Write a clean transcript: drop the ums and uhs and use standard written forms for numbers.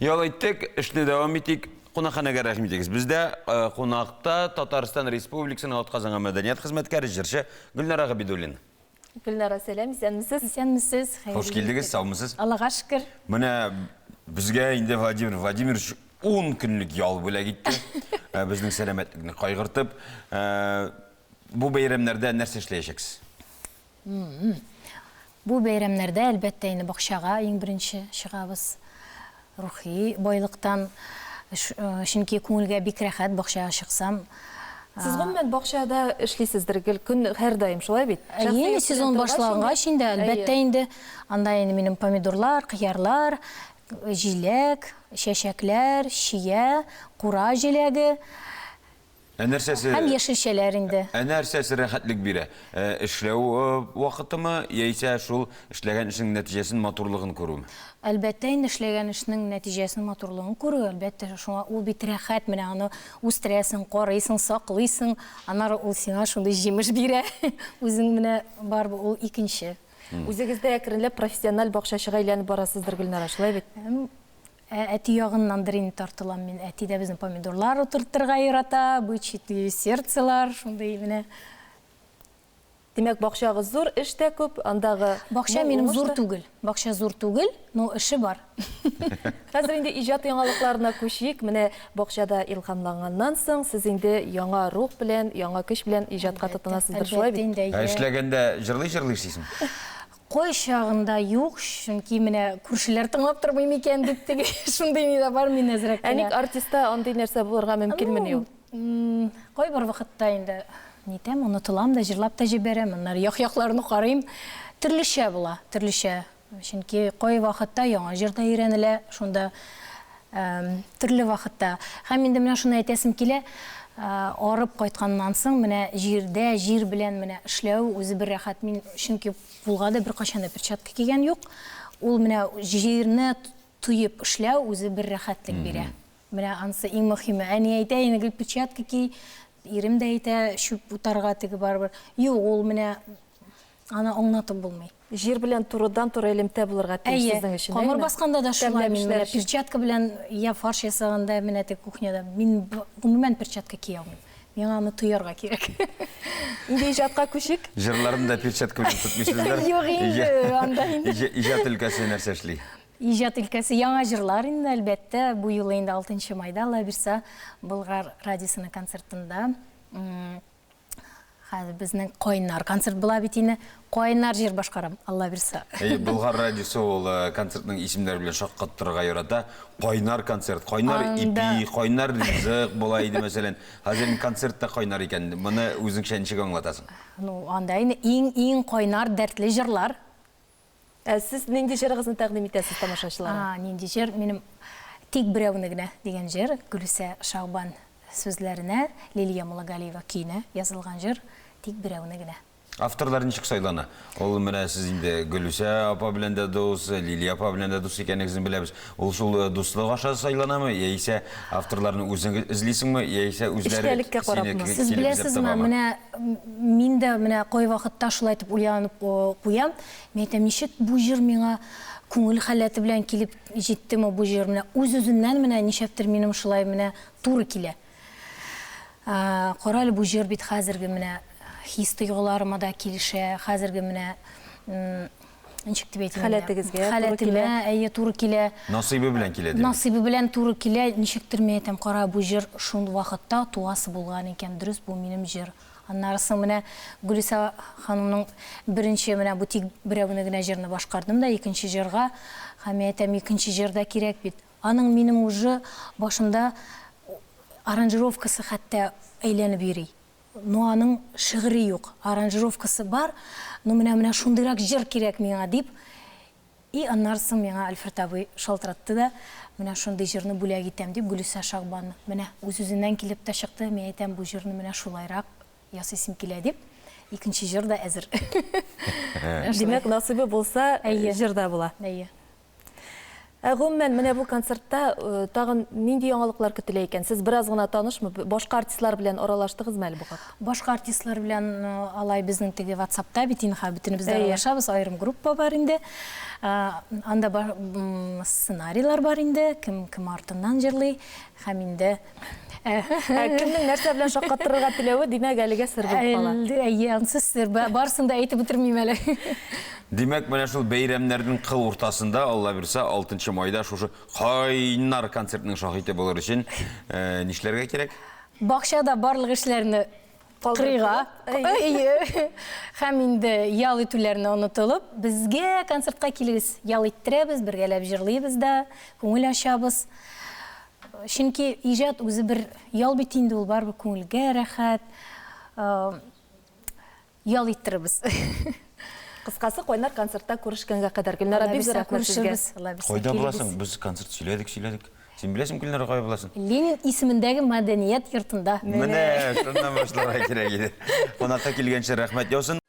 Ял иттек, эшне дәвам итик. Кунакханәгә рәхим итегез. Бездә э, кунакта Татарстан Республикасының атказанган мәдәният хезмәткәре, җырчы Гөлнара Габидуллина. Гөлнара, сәлам, исәнмесез? Исәнмесез, хәерле. Хуш килдегез, саумысыз? Аллага шөкер. Менә безгә инде Владимир Владимирович 10 көнлек ял бүләк итте. Э, безнең сәламәтлекне кайгыртып. Э, бу бәйрәмнәрдә нәрсә эшләячәксез? Бу бәйрәмнәрдә, әлбәттә инде, бакчага иң беренче чыгабыз. Рухи байлыктан, чөнки күңелгә бик рәхәт бакчага чыксам. Сез гомумән бакчада эшлисездер гел көн һәрдаим, шулай бит? Әйе, сезон башлангач инде, әлбәттә инде, анда инде минем помидорлар, кыярлар, җиләк, чәчәкләр, чия, кура җиләге. Ә нәрсәсе Һәм яшелчәләр инде. Ә нәрсәсе рәхәтлек бирә? Эшләү вакытымы, яисә шул эшләгән эшнең нәтиҗәсен, матурлыгын күрүме? Әлбәттә инде, эшләгән эшнең нәтиҗәсен, матурлыгын күрү, әлбәттә, шуңа ул бит рәхәт, менә аны үстерәсең, карыйсың, саклыйсың, аннары ул сиңа шундый җимеш бирә. Үзең менә барыбер ул икенче. Үзегез дә әкренләп профессиональ бакчачыга әйләнеп барасыздыр, Гөлнара, шулай бит? Ә әти ягыннандыр инде тартылам мин. Әти дә безнең помидорлар утыртырга ярата, бычьи сердцелар, шундый менә. Димәк, бакчагыз зур, эш тә күп, андагы Бакча мул минем уңыш зур та. түгел. Бакча зур түгел, но эше бар. Хәзер инде иҗат яңалыкларына күчик. Менә бакчада илһамланганнан соң, сез инде яңа рух белән, яңа көч белән иҗатка Әлбәттә, тотынасыздыр, шулай әлбәттә бит? инде, Ә әйе. эшләгәндә җырлый-җырлый эшлисеңме? Кайчагында юк, чөнки менә күршеләр тыңлап тормый микән дип теге шундый ни дә бар, мин әзрәк Ә кенә. ник артистта андый нәрсә булырга мөмкинмени ул? Ну, кайбер вакытта инде нитәм, онытылам да, җырлап та җибәрәм, аннары як-якларны карыйм. Төрлечә була, төрлечә. Чөнки кайвакытта яңа җыр да өйрәнелә, шунда Төрле вакытта. Һәм инде менә шуны әйтәсем килә, арып кайтканнан соң менә җирдә, җир белән менә эшләү үзе бер рәхәт. Мин чөнки кулга да беркайчан да перчатка кигән юк. Ул менә җирне тоеп эшләү үзе бер рәхәтлек бирә. Менә анысы иң мөһиме. Әни әйтә, инде гел перчатка ки, ирем дә әйтә, чүп утарга теге барыбер. Юк, ул менә Аны аңлатып булмый. Җир белән турыдан-туры элемтә булырга тиеш Әйе, сезнең өчен, камыр әйеме? басканда да шулай Тәмләп мин менә эшләр өчен. перчатка белән я фарш ясаганда менә теге кухняда мин гомумән перчатка кия алмыйм. Миңа аны тоярга кирәк. Инде иҗатка күчик. Җырларны да перчатка белән тотмыйсыздыр. Юк инде, анда инде. Иҗат өлкәсе нәрсә эшли? Иҗат өлкәсе яңа җырлар инде, әлбәттә. Бу юлы инде 6 майда, Алла бирса, Болгар радиосының концертында. Хәзер безнең кайнар концерт була бит инде. Кайнар җыр башкарам, Алла бирса. Әйе, Болгар радиосы ул э, концертның исемнәре белән шаккаттырырга ярата. Кайнар концерт, кайнар ипи, кайнар ризык була иде мәсәлән. Хәзер инде концерт та кайнар икән. Моны үзеңчә ничек аңлатасың? Ну, анда инде иң-иң кайнар, дәртле җырлар. Ә сез нинди җырыгызны тәкъдим итәсез тамашачыларга? А, нинди җыр? Минем Тик берәүне генә дигән җыр, Гөлүсә Шагбан сүзләренә, Лилия Муллагалиева көенә язылган җыр, Тик берәүне генә. Авторлар ничек сайлана? Ул менә сез инде Гөлүсә апа белән дә дус, Лилия апа белән дә дус икәнегезне беләбез. Ул шул дуслык аша сайланамы, яисә авторларны үзең эзлисеңме, яисә үзләре Эчтәлеккә сине карапмы? Сез килеп эзләп беләсезме, табамы? менә мин дә менә кайвакытта шулай итеп уйланып куям. Мин әйтәм, ничек бу җыр миңа күңел халәте белән килеп җиттеме бу җыр? Менә үз-үзеннән менә нишләптер минем шулай менә туры килә. Кара әле, бу җыр бит хәзерге менә хис-тойгыларыма да килешә, хәзерге менә ничек дип әйтим инде? Халәтегезгә туры килә. Халәтемә, әйе, туры килә. Насыйбы белән килә, димәк. Насыйбы белән туры килә. Ничектер мин әйтәм, кара, бу җыр шул вакытта туасы булган икән, дөрес, бу минем җыр. Аннары соң менә Гөлүсә ханымның беренче менә бу тик берәүне генә җырны башкардым да, икенче җырга, һәм мин әйтәм, икенче җыр да кирәк бит. Аның минем уже башымда аранжировкасы хәтта әйләнеп йөри. Но аның шигыре юк, аранжировкасы бар, но менә менә шундыйрак җыр кирәк миңа дип, и аннары соң миңа Альфред абый шалтыратты да, менә шундый җырны бүләк итәм дип, Гөлүсә Шагбанны. Менә үз-үзеннән килеп тә чыкты, мин әйтәм, бу җырны менә шулайрак ясыйсым килә дип, икенче җыр да әзер. Менә шулай. Димәк, насыйбы булса, Әйе. җыр да була. Әйе. Ә гомумән, менә бу концертта тагын нинди яңалыклар көтелә икән? Сез бераз гына танышмы, башка артистлар белән аралаштыгызмы әле бу хакта? Башка артистлар белән алай безнең теге WhatsApp-та бит инде хәзер бөтенебез дә аралашабыз, аерым группа бар инде. Анда сценарийлар бар инде, кем кем артыннан җырлый һәм инде Ә кемнең нәрсә белән шаккатырырга теләве, димәк, әлегә сер булып кала. Әйе, ансы сер. Барысын да әйтеп бетермим әле. Димәк, менә шул бәйрәмнәрнең кыл уртасында, Алла бирсә, 6 майда шушы кайнар концертның шаһиты булыр өчен нишләргә кирәк? Бакчада барлык эшләрне кырыйга. Әйе. Һәм инде ял итүләрне онытылып, безгә концертка килегез. Ял иттерәбез, бергәләп җырлыйбыз да, күңел ачабыз. Чөнки иҗат үзе бер ял бит инде ул, барыбер күңелгә рәхәт, ял иттерербез. Кыскасы, кайнар концертта күрешкәнгә кадәр. Гөлнара, бик зур рәхмәт сезгә. Кайда буласың? Без концерт сөйләдек, сөйләдек. Син беләсеңме, Гөлнара, кая буласың? Ленин исемендәге мәдәният йортында. Менә шуннан башларга кирәк иде. Кунакка килгәнче рәхмәт яусын.